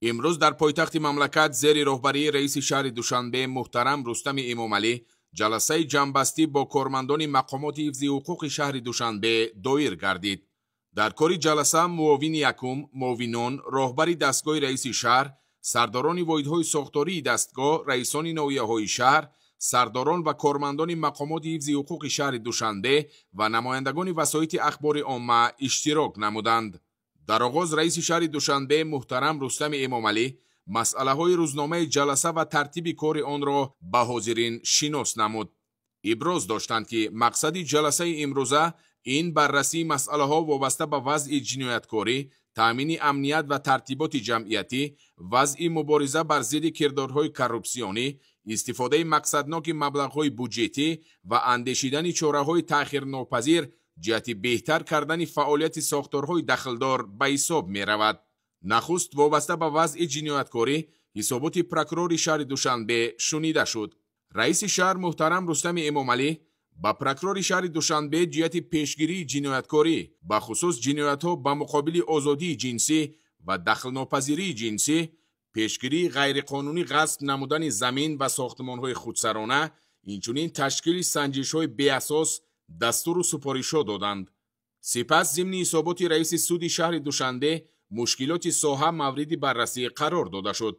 Имрӯз дар пойтахти мамлакат зери роҳбарии раиси шаҳри Душанбе муҳтарам Рустами Эмомалӣ ҷаласаи ҷамъбастӣ бо кормандони мақомоти ҳифзи ҳуқуқи шаҳри Душанбе доир гардид. Дар кори ҷаласа муовини якум, муовинон, роҳбари дастгоҳи раиси шаҳр, сардорони воҳидҳои сохтории дастгоҳ, раисони ноҳияҳои шаҳр, сардорон ва кормандони мақомоти ҳифзи ҳуқуқи шаҳри Душанбе ва намояндагони васоити ахбори омма иштирок намуданд. Дар оғоз раиси шаҳри Душанбе муҳтарам Рустами Эмомалӣ масъалаҳои рӯзномаи ҷаласа ва тартиби кори онро ба ҳозирин шинос намуд. Иброз доштанд, ки мақсади ҷаласаи имрӯза ин баррасии масъалаҳо вобаста ба вазъи ҷинояткорӣ, таъмини амният ва тартиботи ҷамъиятӣ, вазъи мубориза бар зидди кирдорҳои коррупсионӣ, истифодаи мақсадноки маблағҳои буҷетӣ ва андешидани чораҳои таъхирнопазир ҷиҳати беҳтар кардани фаъолияти сохторҳои дахлдор ба ҳисоб меравад. Нахуст вобаста ба вазъи ҷинояткорӣ ҳисоботи прокурори шаҳри Душанбе шунида шуд. Раиси шаҳр муҳтарам Рустами Эмомалӣ ба прокурори шаҳри Душанбе ҷиҳати пешгирии ҷинояткорӣ, бахусус ҷиноятҳо ба муқобили озодии ҷинсӣ ва дахлнопазирии ҷинсӣ, пешгирии ғайриқонунӣ ғасб намудани замин ва сохтмонҳои худсарона, инчунин ташкили санҷишҳои беасос дастуру супоришҳо доданд. Сипас зимни ҳисоботи раиси суди шаҳри Душанбе мушкилоти соҳа мавриди баррасӣ қарор дода шуд.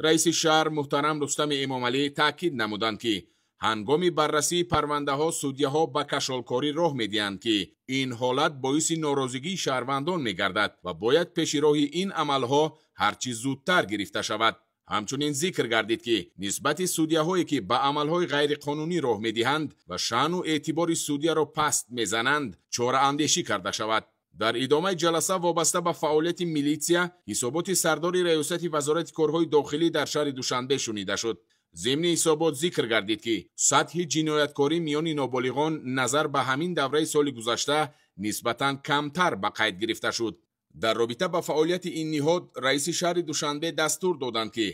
Раиси шаҳр муҳтарам Рустами Эмомалӣ таъкид намуданд, ки ҳангоми баррасии парвандаҳо судяҳо ба кашолкорӣ роҳ медиҳанд, ки ин ҳолат боиси норозигии шаҳрвандон мегардад ва бояд пеши роҳи ин амалҳо ҳарчи зудтар гирифта шавад. Ҳамчунин зикр гардид, ки нисбати судяҳое, ки ба амалҳои ғайриқонунӣ роҳ медиҳанд ва шаъну эътибори судяро паст мезананд, чораандешӣ карда шавад. Дар идомаи ҷаласа вобаста ба фаъолияти милитсия ҳисоботи сардори раёсати вазорати корҳои дохилӣ дар шаҳри Душанбе шунида шуд. Зимни ҳисобот зикр гардид, ки сатҳи ҷинояткорӣ миёни ноболиғон назар ба ҳамин давраи соли гузашта нисбатан камтар ба қайд гирифта шуд. Дар робита ба фаъолияти ин ниҳод раиси шаҳри Душанбе дастур доданд, ки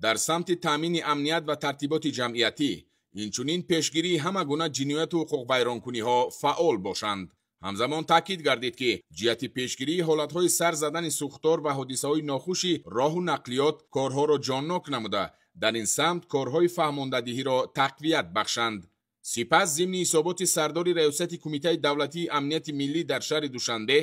дар самти таъмини амният ва тартиботи ҷамъиятӣ, инчунин пешгирии ҳама гуна ҷинояту ҳуқуқвайронкуниҳо фаъол бошанд. Ҳамзамон таъкид гардид, ки ҷиҳати пешгирии ҳолатҳои сар задани сӯхтор ва ҳодисаҳои нохуши роҳу нақлиёт корҳоро ҷоннок намуда, дар ин самт корҳои фаҳмондадиҳиро тақвият бахшанд. Сипас зимни ҳисоботи сардори раёсати Кумитаи давлатии амнияти миллӣ дар шаҳри Душанбе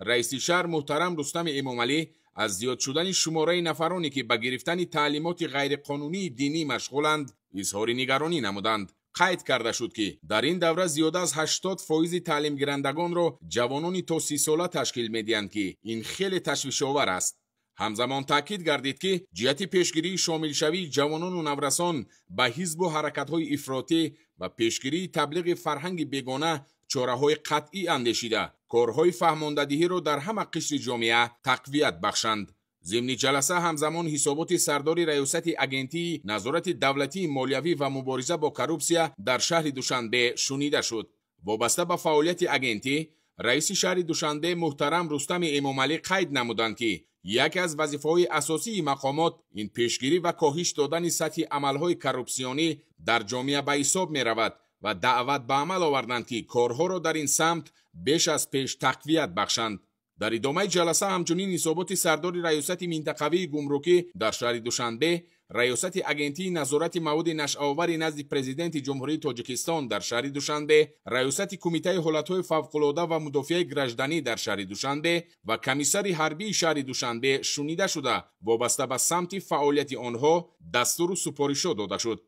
раиси шаҳр муҳтарам Рустами Эмомалӣ аз зиёд шудани шумораи нафароне, ки ба гирифтани таълимоти ғайриқонунии динӣ машғуланд, изҳори нигаронӣ намуданд. Қайд карда шуд, ки дар ин давра зиёда аз 80% таълимгирандагонро ҷавонони то 30 сола ташкил медиҳанд, ки ин хеле ташвишовар аст. Ҳамзамон таъкид гардид, ки ҷиҳати пешгирии шомилшавии ҷавонону наврасон ба ҳизбу ҳаракатҳои ифротӣ ва пешгирии таблиғи фарҳанги бегона чораҳои қатъӣ андешида, корҳои фаҳмондадиҳиро дар ҳама қишри ҷомеа тақвият бахшанд. Зимни ҷаласа ҳамзамон ҳисоботи сардори раёсати Агентии назорати давлатии молиявӣ ва мубориза бо коррупсия дар шаҳри Душанбе шунида шуд. Вобаста ба фаъолияти агентӣ раиси шаҳри Душанбе муҳтарам Рустами Эмомалӣ қайд намуданд, ки яке аз вазифаҳои асосии мақомот ин пешгирӣ ва коҳиш додани сатҳи амалҳои коррупсионӣ дар ҷомеа ба ҳисоб меравад ва даъват ба амал оварданд, ки корҳоро дар ин самт беш аз пеш тақвият бахшанд. Дар идомаи ҷаласа ҳамчунин ҳисоботи сардори раёсати минтақавии гумрукӣ дар шаҳри Душанбе, раёсати Агентии назорати маводи нашъаовари назди Президенти Ҷумҳурии Тоҷикистон дар шаҳри Душанбе, раёсати Кумитаи ҳолатҳои фавқулода ва мудофиаи гражданӣ дар шаҳри Душанбе ва комиссари ҳарбии шаҳри Душанбе шунида шуда, вобаста ба самти фаъолияти онҳо дастуру супоришҳо дода шуд.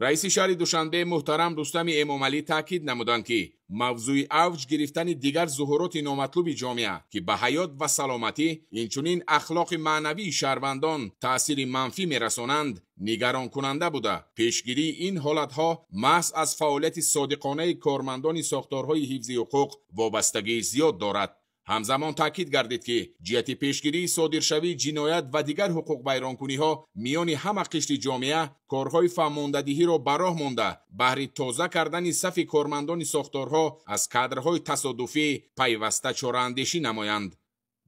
Раиси шаҳри Душанбе муҳтарам Рустами Эмомалӣ таъкид намуданд, ки мавзӯи авҷ гирифтани дигар зуҳуроти номатлуби ҷомеа, ки ба ҳаёт ва саломатӣ, инчунин ахлоқи маънавии шаҳрвандон таъсири манфӣ мерасонанд, нигаронкунанда буда, пешгирии ин ҳолатҳо маҳз аз фаъолияти содиқонаи кормандони сохторҳои ҳифзи ҳуқуқ вобастагии зиёд дорад. Ҳамзамон таъкид гардид, ки ҷиҳати пешгирии содиршавии ҷиноят ва дигар ҳуқуқвайронкуниҳо миёни ҳама қишри ҷомеа корҳои фаҳмондадиҳиро ба роҳ монда, баҳри тоза кардани сафи кормандони сохторҳо аз кадрҳои тасодуфӣ пайваста чораандешӣ намоянд.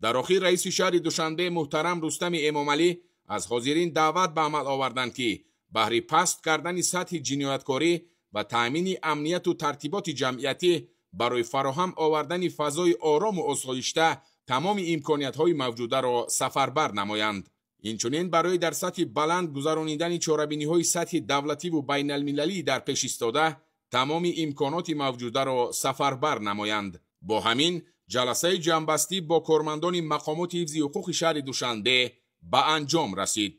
Дар охир раиси шаҳри Душанбе муҳтарам Рустами Эмомалӣ аз ҳозирин даъват ба амал оварданд, ки баҳри паст кардани сатҳи ҷинояткорӣ ва таъмини амнияту тартиботи ҷамъиятӣ, барои фароҳам овардани фазои орому осоишта тамоми имкониятҳои мавҷударо сафарбар намоянд. Инчунин барои дар сатҳи баланд гузаронидани чорабиниҳои сатҳи давлативу байналмилалӣ дар пеш истода тамоми имконоти мавҷударо сафарбар намоянд. Бо ҳамин ҷаласаи ҷамъбастӣ бо кормандони мақомоти ҳифзи ҳуқуқи шаҳри Душанбе ба анҷом расид.